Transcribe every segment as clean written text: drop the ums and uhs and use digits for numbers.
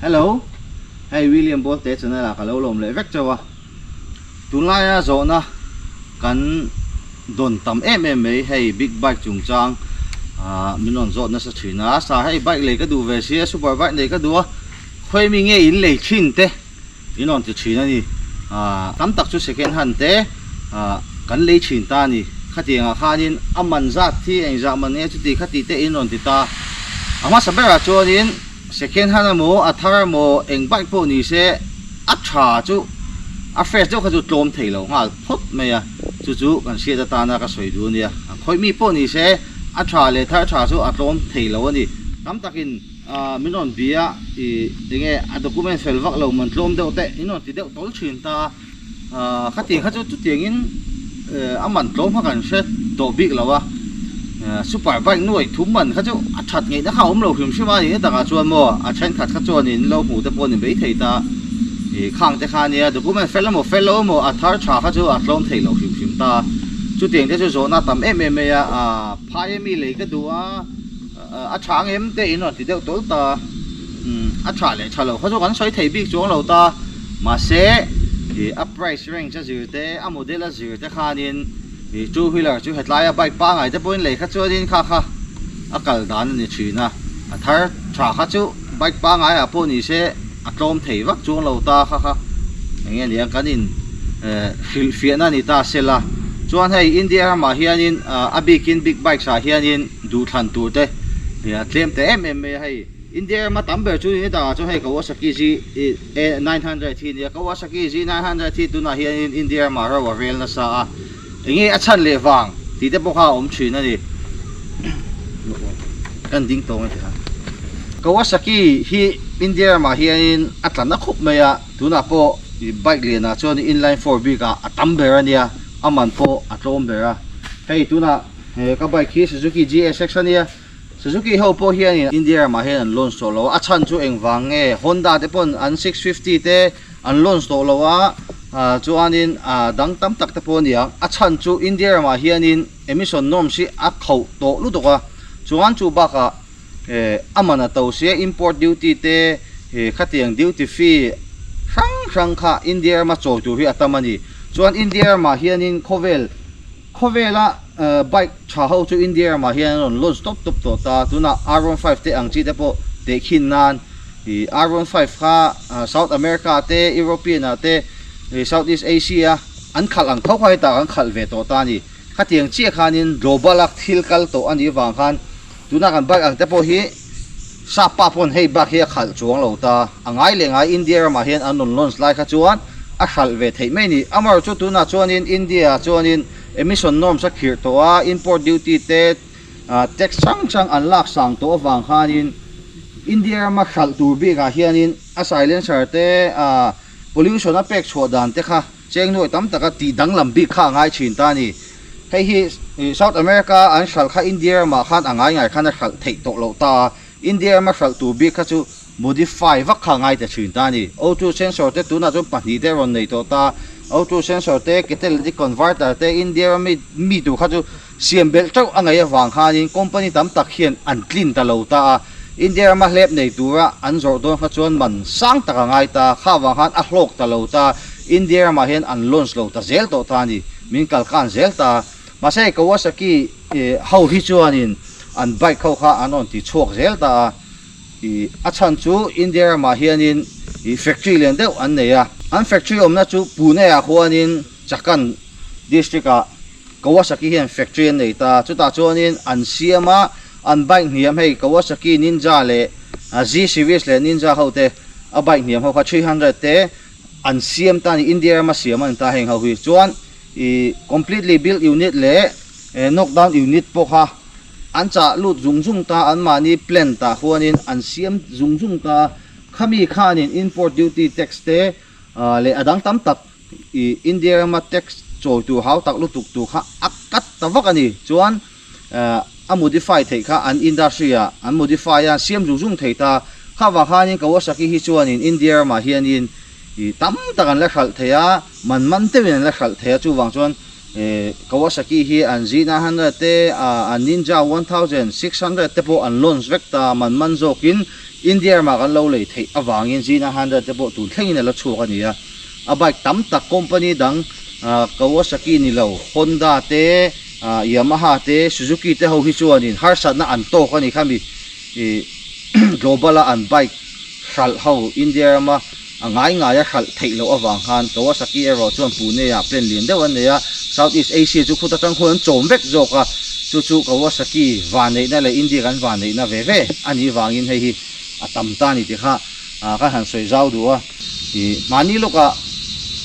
Hello, hei William Bolte channel ah ka lo lawm leh vek chauh a, tunlaia zawhna kan dawn tam em em mai hei big bike chungchang ah min rawn zawt nasa thin a, sa hei bike lei ka duh ve sia super bike nei ka duh a, khawi mi nge in lei thin te. In rawn ti thin a ni. Aah tam tak chu second hand te aah kan lei thin ta a ni. Khatiangah khanin a man zat hi engzah man nge chuti khati te in rawn ti ta. A hmasa berah chuanin second hand emaw a thar emaw eng bike pawh ni se a tha chu a fresh deuh kha chu tlawm thei lo nghal phawt mai a. Chu chu kan hriat atana ka sawi duh a nia. Khawih mi pawh ni se a tha leh thar tha chu a tlawm thei lo a ni. Tam takin. Ahh min rawn bia ih enge a document fel vak lo man tlawm deuh te in rawn ti deuh tawl thin ta ahh khatiang kha chu chutiangin eh a man tlawm kha kan hre tawh bik lo a eh super bike nuai thum man kha chu a that ngeihna kha a awm lo hrim hrim a ni takah chuan maw a thenkhat kha chuan in lo hmuh te pawh a ni maithei ta ih khang te kha ania document fel emaw fel lo emaw a thar tha kha chu a tlawm theih loh hrim hrim ta chutiang te chu zawhna a tam em em mai a ahh phai ami lei ka duh a. A tha ang em te in rawn ti deuh tawl ta umm a tha leh tha lo kha chu kan sawi thei bik chuang lo ta mahse ih a price range a zir te a model a zir te khanin ih two wheeler chu hetlai a bike pangai te pawhin lei kha chuanin kha kha a kal dan a ni thin a a thar tha kha chu bike pangai ah pawh ni se a tlawm thei vak chuang lo ta kha kha eng nge niang kan in eh hrilh fiahna a ni ta sela chuan hei India ramah hianin ah a bikin big bikes ah hianin. Duhthlan tur te a tlem ta em em mai a hei India rama tam ber chu hetah chuan hei Kawasaki Z 900 hi a nia Kawasaki Z 900 hi tunah hianin India ramah ro a rel nasa a enge a chhan leh vang tih te pawh kha a awm thin a ni kan ding tawng a ti kha Kawasaki hi India ramah hianin a tla na khup mai a tunah pawh bike lianah chuan inline four bikah a tam ber a nia a man pawh a tlawm ber a hei tunah. He ka bike hi Suzuki GSX a nia, Suzuki ho pawh hianin India ramah hian an launch tawh lo a, a chhan chu engvang nge Honda te pawn an 650 te an launch tawh lo a, chuanin dang tam tak te pawh a ni ang, a chhan chu India ramah hianin emission norms hi a khauh tawh lutuk a, chuan chu bakah a man a to sia import duty te khatiang duty fee hrang hrang kha India rama chawi tur hi a tam a ni, chuan India ramah hianin khawvel. Khawvela bike tha ho chu India ramah hian an rawn launch tawp tawp tawh ta. Tunah R15 te ang chi te pawh tehkhin nan ih R15 kha South America te, European ah te, South East Asia an khalh ang tho kha hetah kan khalh ve tawh ta a ni. Khatiang chiah khanin global a thil kal tawh a nih avang khan tuna kan bike ang te pawh hi sap pa pawn hei bak hi a khalh chuang lo ta. A ngai leh ngai India ramah hian an rawn launch lai kha chuan a hralh ve theih mai a ni. Amaherawhchu tunah chuanin India ah chuanin emission norms a khirh tawh a, import duty te tax hrang hrang an lak sang tawh avang khanin India rama hralh tur bikah hianin a silencer te pollution a pek chhuah dan te kha cheng nuai tam taka tih danglam bik kha a ngai thin ta a ni. Hei hi South America an hralh kha India ramah khan a ngai ngai khan a hralh theih tawh loh ta a, India rama hralh tur bik kha chu modify vak kha a ngai ta thin ta a ni. O2 sensor te tunah chuan pahnih te a rawn nei tawh ta. O2 sensor te, catalytic converter te India rama mi tur kha chu siam belh teuh a ngaih avang khanin company tam tak hian an tlin ta lo ta a. India rama hlep nei tura an zawrh dawn kha chuan man sang tak a ngai ta. Kha avang khan a hlawk ta lo ta. India ramah hian an launch lo ta zel tawh ta a ni. Min kalkan zel ta. Mahse Kawasaki ho hi chuanin an bike ho kha an rawn ti chhuak zel ta a, ih a chhan chu India ramah hianin ih factory lian deuh an nei a, an factory awmna chu Pune ah khuanin Chakan district ah Kawasaki hian factory an nei ta, chutah chuanin an siam a, an bike hniam hei Kawasaki Ninja leh Z series leh Ninja ho te a bike hniam ho kha 300 te an siam ta a ni, India rama siam a ni ta heng ho hi chuan ih completely built unit leh knock down unit pawh kha an chah lut zung zung ta anmahni plant ah khuanin an siam zung zung ta khami khanin import duty tax te leh a dang tam tak ih India rama tax chawi tur hau tak lutuk tur kha a cut ta vak a ni chuan a modify theih kha an industry ah an modify a siam zung zung thei ta kha vang khanin Kawasaki hi chuanin India ramah hianin ih tam tak an la hralh thei a man man deuhin an la hralh thei a chuvang chuan. Kawasaki hi an Z900 te, an Ninja 1600 te pawh an launch vek ta, man man zawkin India ramah kan lo lei theih avangin Z900 te pawh tun thlengin a la chhuak a ni a. A bike tam tak company dang Kawasaki ni lo Honda te, Yamaha te, Suzuki te ho hi chuanin harsatna an tawk a ni khami global a an bike hralh ho India rama a ngai ngai a hralh theih loh avang khan Kawasaki erawh chuan Pune ah plant lian deuh an nei a, South East Asia chu khuta tang khuan an chawm vek zawk a, chu chu Kawasaki vanneihna leh India kan vanneihna ve ve a nih vangin hei hi a tam ta a ni tih kha kan han sawi zau duh a. Ih mahni lawkah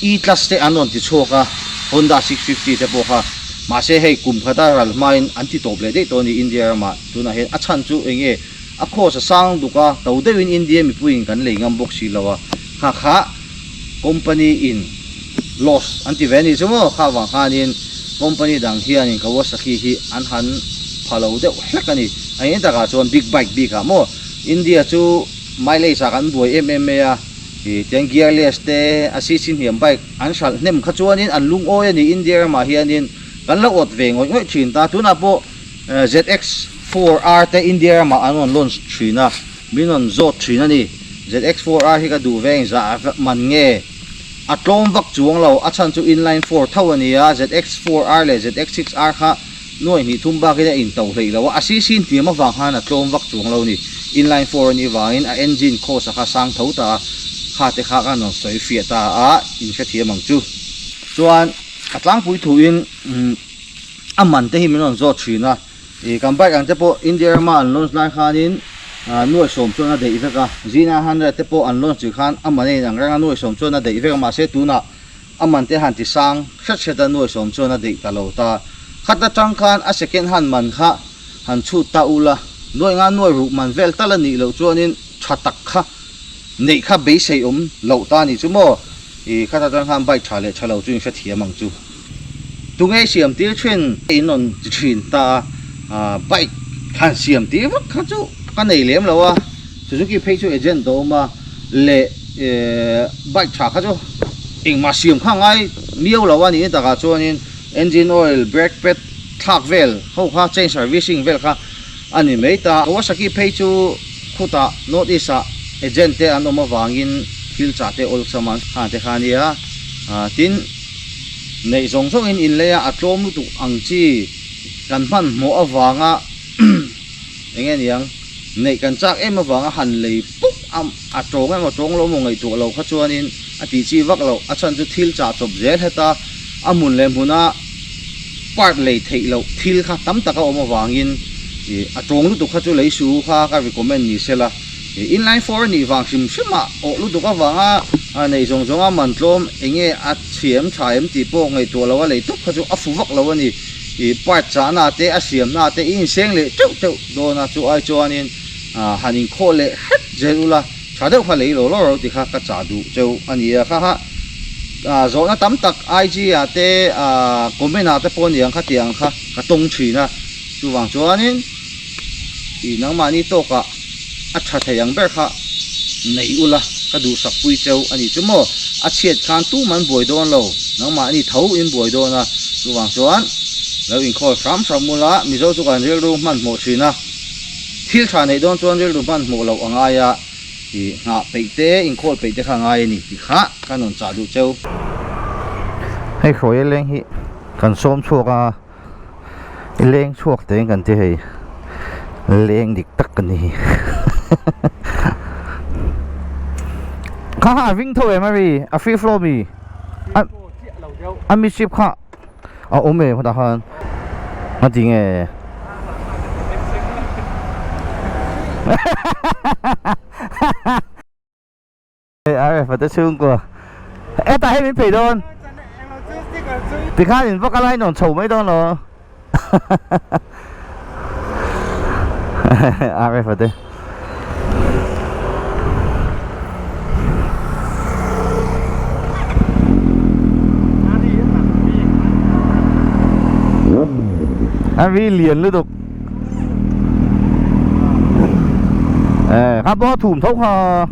E-Class te an rawn ti chhuak a, Honda 650 te pawh kha mahse hei kum khata ral hmain an ti tawp leh daih tawh a ni India ramah tunah hian a chhan chu eng nge A cost a sang duk a, to deuhin India mipuiin kan lei ngam bawk si lo a, kha kha company in loss an ti ve a nih chu maw, kha vang khanin company dang hianin Kawasaki hi an han pha lo deuh hlek a ni. A eng takah chuan big bike bikah maw India chu mileage ah kan buai em em mai a, ih tiang gearless te a cc hniam bike an hralh hnem kha chuanin an lungawi a ni India ramah hianin kan lo awt ve ngawih ngawih thin ta, tunah pawh ZX4R te India ramah an rawn launch thin a, min rawn zawt thin a ni. ZX4R hi ka duh veng zah man nge a tlawm vak chuang lo, a chhan chu inline four tho a ni a, ZX4R leh ZX6R kha nuai hnih thum bakin a into hleih lo a, a cc hniam avang khan a tlawm vak chuang lo a ni. Inline four a nih vangin a engine cost a kha sang tho ta a, kha te kha kan rawn sawi fiah ta a, in hrethiam ang chu. Chuan a tlangpui thuin. A man te hi min rawn zawt thin a, ih kan bike ang te pawh India rama an launch lai khanin nuai sawm chuan a daih vek a, Z900 te pawh an launch tih khan a man a inang reng a nuai sawm chuan a daih vek a mahse tunah a man te han ti sang hret hret a nuai sawm chuan a daih ta lo ta. Khat atang khan a second hand man kha han chhut ta ula nuai nga nuai ruk man vel tal a nih loh chuanin tha tak kha neih kha beisei awm loh ta a nih chu maw ih khat atang khan bike tha leh tha lo chu in hrethiam ang chu. Tunge siam tir thin in rawn ti thin ta a, bike han siam tir vak kha chu ka nei lem lo a, Suzuki phei chu agent a awm a leh bike tha kha chu engmah siam kha ngai miau lo a nih takah chuanin engine oil, brake pad thlak vel ho kha chain servicing vel kha a ni mai ta. Kawasaki phei chu khutah North East ah agent te an awm avangin thil chah te awlsam an han te kha a nia, tin. Neih zawng zawngin inleia a tlawm lutuk ang chi kan hmanhmawh avanga eng nge niang neih kan chak em avanga han lei puk a a tawng emaw tawng lo emaw ngaihtuah lo kha chuanin a tih chi vak loh a chhan chu thil chah chawp zel heta a hmun leh hmuna part lei theih loh thil kha tam tak a awm avangin ih a tawng lutuk kha chu lei su kha ka recommend ni sela. Inline four a nih vang hrim hrim a awh lutuk avanga neih zawng zawng a man tlawm eng nge a chhiam tha em tih pawh ngaihtuah lo a lei tawp kha chu a fu vak lo a ni. Ih part chahna te a siamna te i inseng leh teuh teuh dawn a chu ai chuanin han inkhawh leh hret zel ula tha deuh kha lei lo lo ro tih kha ka chah duh cheu a ni a kha kha zawhna tam tak IG ah te comment ah te pawh a ni ang kha tih ang kha ka tawng thin a chuvang chuanin Ih nangmahni tawkah a tha thei ang ber kha nei ula ka duhsak pui cheu a nih chu maw? A chhiat khan tum an buai dawn lo, nangmahni tho in buai dawn a, chuvang chuan lo inkhawl hram hram ula Mizo chu kan rilru hmanhmawh thin a, thil tha neih dawn chuan rilru hmanhmawh loh a ngai a, ih nghah peih te inkhawl peih te kha a ngai a ni tih kha ka rawn chah duh cheu. Hei hruai a leng hi kan sawm chhuak a. I leng chhuak te kan ti hei leng dik tak ka ni kha kha a ring tho em a ri a free flow mi a mi chip kha a awm em khatah khan a ti nge Hei RF te chhungkua hetah hei min phei dawn tikhan in va kal a in rawn chho mai dawn lo RF te A ri lian lutuk Eh, kha pawh a thum tho kha.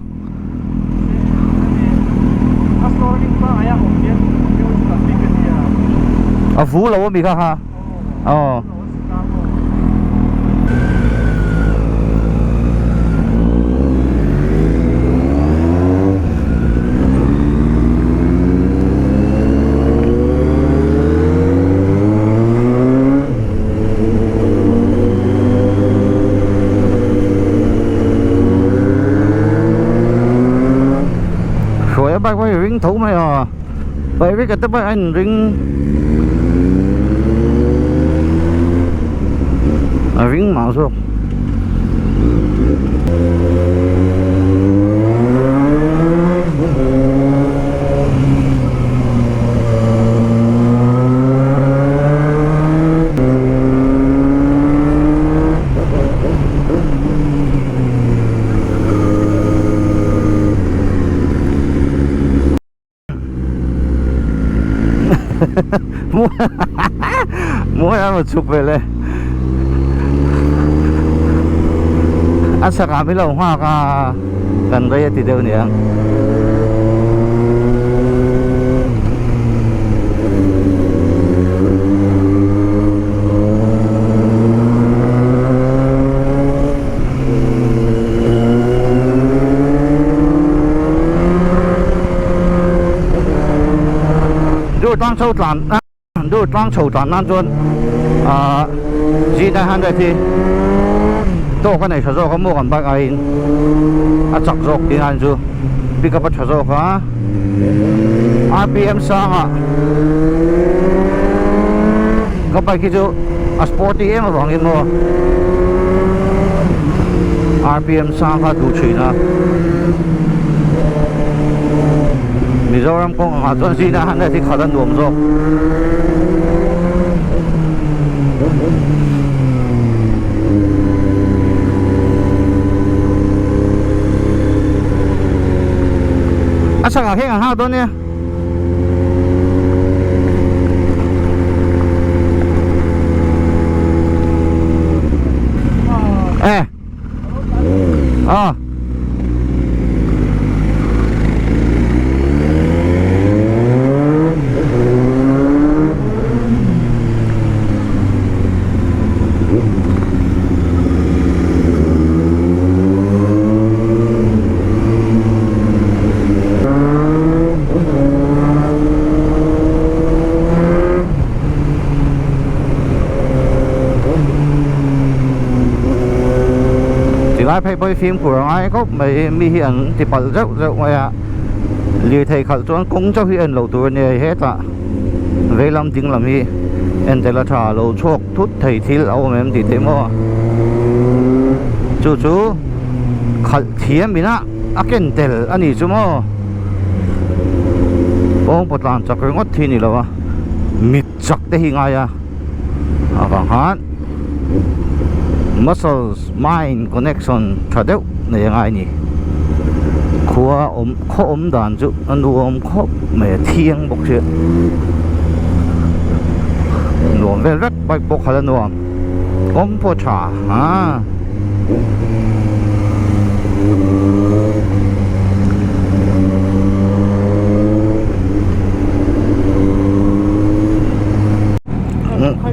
A vu lo ami kha kha aw. Hruai a bike pawh hi ring tho mai a bike rik te pawh a in ring a ring mah zawk. Mawi a rawn chhuk vel e a chhakah min lo nghak a kan rei a ti deuh aniang. Dur tlang chho tlan dur tlang chho tlan nan chuan ahh G 900 hi tawk a nei tha zawk a maw kan bike aiin a chak zawk tih nan chu pick up a tha zawk a rpm sangah ka bike hi chu a sporty em avangin maw rpm sang kha duh thin a Mizoram kawng angah chuan zina han hi khalh a nuam zawk. A chhakah hian kan nghak dawn nia. E. A. Tilai phei pawh hi fimkhur a ngai khawp mai mi hi an ti palh zeuh zeuh mai a lirthei khalh chuan kawng chauh hi en loh tur a nia hetah veilam ding lam hi en tel a tha lo chhuak thut thei thil a awm em tih theih maw chu chu khalh thiam ina a ken tel a ni chu maw kawng pawh tlan chak ringawt thi ni lo a mit chak te hi ngai a avang khan muscles mind connection tha deuh nei a ngai a ni khua awm khaw awm dan chu a nuam khawp mai a thiang bawk sia nuam vel vek bike pawh khalh a nuam kawng pawh a tha aa.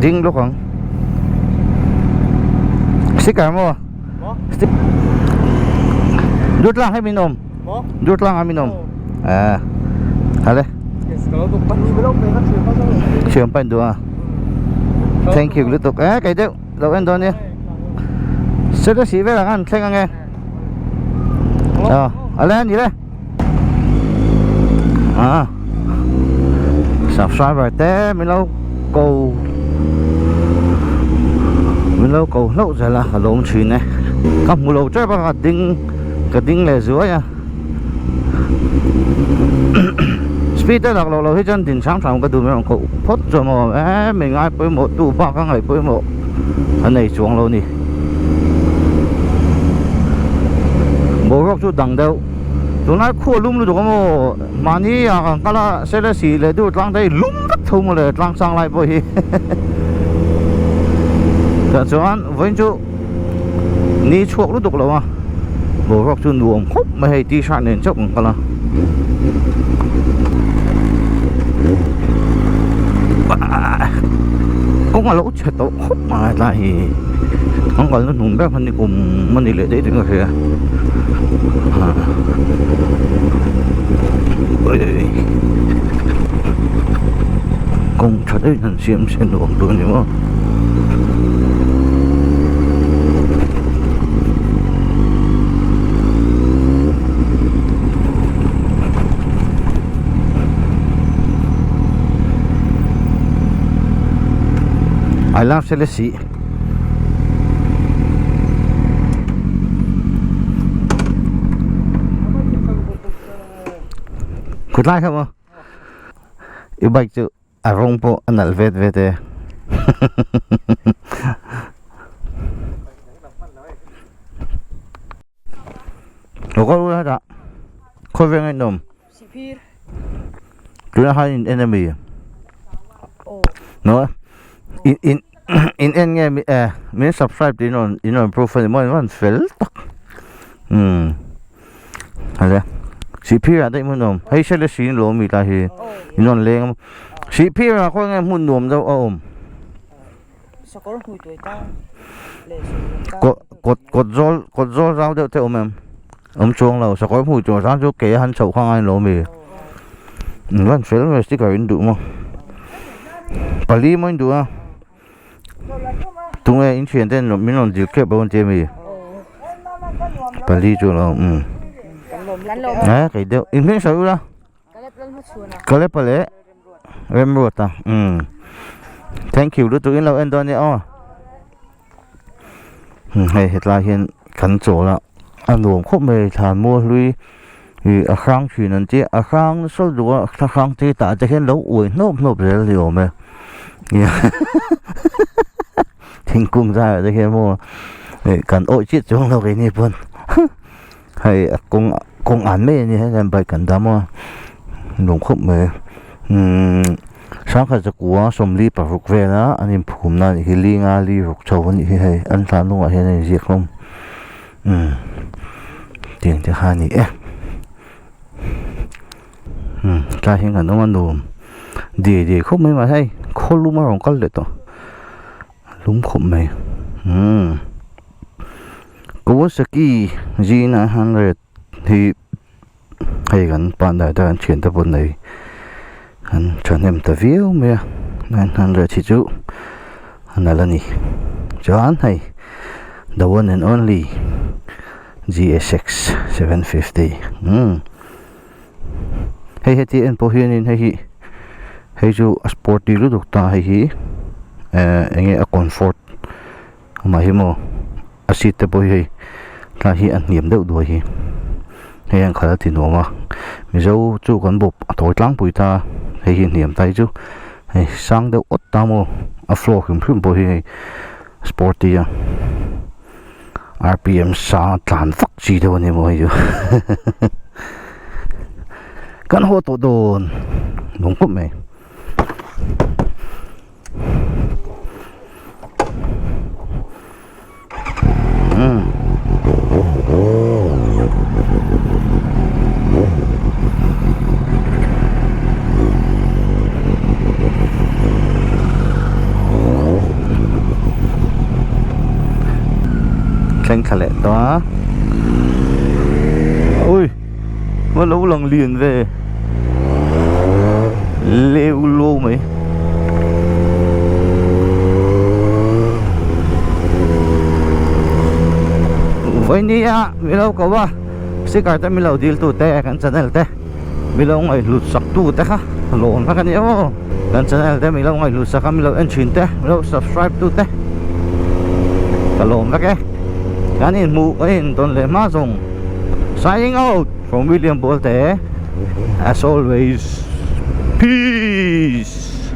Ding lawk ang sticker maw dur tlang hi min awm dur tlang ah min awm à hale thiam pain duh a thank you lutuk e kei deuh lo en dawn nia sele si vel ang an thleng ange à ale ani le à subscriber te min lo ko min lo ko hlauh zel a ka lawm thin e ka hmu lo tep a ka ding ka ding leh zuai a speed a lak loh loh hi chuan din hrang hrang ka duh mai ang koh phawt chuan maw e mi ngai pawimawh tu bak a ngaih pawimawh a nei chuang lo a ni boruak chu dang deuh tunlai khu a lum lutuk a maw mahni ah kan kal a sele sih leh deuh tlang te hi lum vek tho maw le tlang sang lai pawh hi tah chuan vawiin chu ni chhuak lutuk lo a boruak chu nuam khawp mai hei t-shirt nen chauh kan kal a. Kawng a lo chhe tawh khawp mai tlai hi an kalna hnung ber kha ni kum a ni leh daih daih ka hria kawng tha deuhin han siam se nuam tur a ni maw. I love Selesih. Khutlai kha maw? I bike chu a rawng pawh a nalh vet vet e. Lo kal ula hetah khawvel ngaihnawm. Sihphir. Tunah khan in en ami? Aw. No. In in in en nge mi eh min subscribe tih in rawn in rawn proof a ni maw in rawn fel tak. Umm. Hale. Sihphir ah daih hmun awm. Hei hre le si in lo mi ta hi. In rawn leng a. Sihphir ah khawi nge hmun nuam deuh a awm. Sakawr hmui tuai tang leh sawm tang. Kawt kawt kawt zawl kawt zawl zau deuh te awm em? Awm chuang lo sakawr hmui tuai tang chu kei a han chhoh kha ngai lo mi. In van fel mai sticker in duh maw? Pali maw in duh a? Tunge in thian ten min rawn dil kep lo an ti ami? Pali chu lo um. Eh kei deuh in hming sawi ula. Kalepa leh Remruata umm thank you lutuk in lo en dawn nia aw hei hetlai hian kan chawl a a nuam khawp mai thlan mual hlui ih a hrang thin an tia a hrang nasa duh a thla hrang te tah te hian lo uai hnawp hnawp zel a ni awm e thingkung zaiah te hian maw ih kan awih chiah chuang lo keini pawn. Hei a kawng kawng an mai a ni hei hian bike kan dam a nuam khawp mai umm sangkhat zakua 46 vela an inphum na anih hi linga li ruk chho anih hi hei an hla hnungah hian a inziak hlawm umm tiang te kha a ni e umm tlai hian kan awm a nuam diai diai khawp mai mahse hei khaw lum a rawn kal leh tawh lum khawp mai umm. Kawasaki G900 hi hei kan partner te kan thian te pawh nei an thahnem ta viau mai a 900 hi chu a nalh a ni chuan hei the one and only GSX 750 umm hei heti en pawh hianin hei hi hei chu a sporty lutuk ta hei hi eh enge a comfort. Amah hi maw a seat te pawh hi hei tlai hi a hniam deuh duai hi hei an khalh a ti nuam a mizo chu kan bawp a tawi tlangpui ta hei hi hniam ta hi chu hei sang deuh awt ta maw a floor hrim hrim pawh hi hei sporty a rpm sang a tlan vak chi deuh a ni maw hei chu kan haw tawh dawn lung khawp mai. Thleng thla leh tawh a ui va lo lang lian ve. Leu lo mai. Vawini a milo ko a sticker te milo dil tu te kan channel te milo ngaihhlut sak tu te kha lawm vek a ni aw kan channel te milo ngaihhlut sak a milo en thin te milo subscribe tu te ka lawm vek e kan inhmuh kan intawn leh hma zawng signing out. From William Bolte, as always, peace!